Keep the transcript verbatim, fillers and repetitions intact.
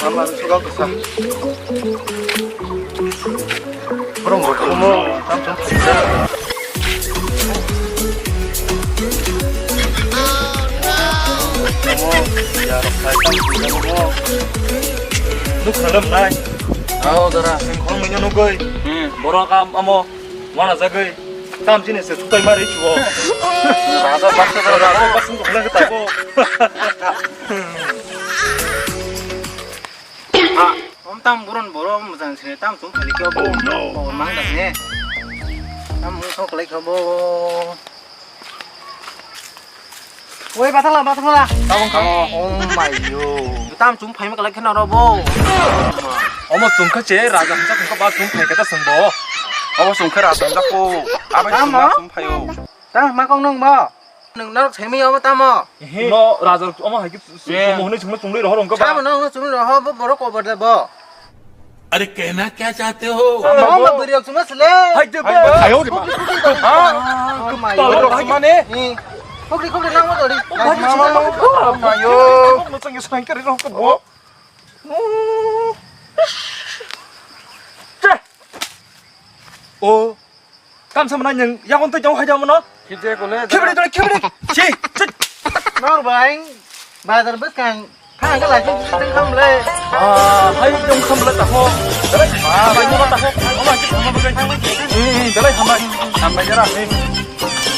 Mama, suka kusa. Borong rok kumo, tam tam. Kumo, ya rok sai tam kumo. Nuk nadam nai. Ao dara. Sengkhong mino nugoi. Hmm, borok am amo. Wana jagoi. Tam chini se sutai mari chuo. Raja baksa raja baksa ko khna ta ko. Om tam buron boro mujang sini tam tum khali kyo bo. Oh, no. Oh, mang dak ne. Tam mung sok lai kyo bo. Woi, bathala, bathala. Tamo, tamo. Oh my yo. Tam chung phai ma kalai khna ro bo. Omo chung kha che raja hanja kha ba chung phai kata sung bo. Omo chung kha raja hanja ko. Abai chung ma chung phai o. Tam ma kong nung bo. Nung narok semi omo tamo. No raja omo hai ki mo hone chung chung le ro ro ka ba. Tamo nung chung le ro bo borok ko bo de bo. अरे कहना क्या चाहते हो? Mama bwrwi rok chuma sile. Hai de ba. Ayo de ba. Ha? Mama yo. Mane? Khokri khokri nang mo dori. Mama mama yo. Mo chang sang kari rok ko. O. Kam sama nang yang yagon to jauh aja mana? Khibri dole khibri. Si. Nor bai. Bazar bwskang. Thang ka lai thang thang kham le. Ah, hai jong kham le ta ho. Dalai ma bai mo ta ho. Ama ki sama bai. Hmm, dalai hambai. Hambai jara.